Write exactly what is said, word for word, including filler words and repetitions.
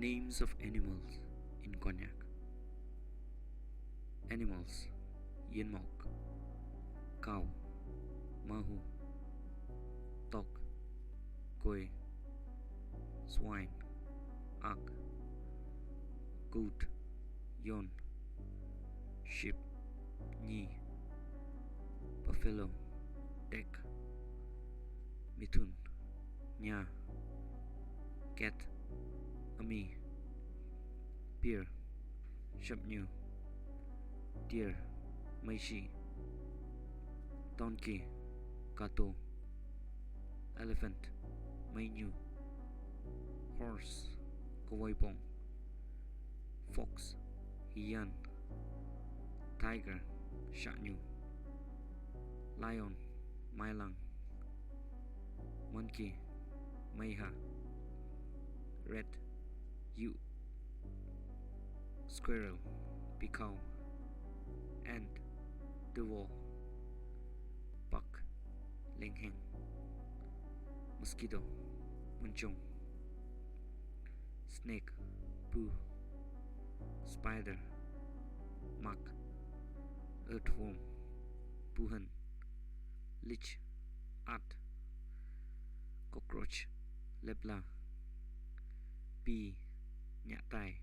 Names of animals in Konyak. Animals: Yenmok, cow, mahu, tok, koi, swine, ak, goat, yon, sheep, nyi, buffalo, dek, mithun, nya, cat, ami, bear, shapnyu, deer, maishi, donkey, kato, elephant, mainyu, horse, kawaibong, fox, hiyan, tiger, shapnyu, lion, mailang, monkey, maiha, rat, yu, squirrel, pikau, ant, duvo, bug, lengheng, mosquito, munchong, snake, pu, spider, mak, earthworm, puhan, lich, at, cockroach, lepla, bee, nyatai,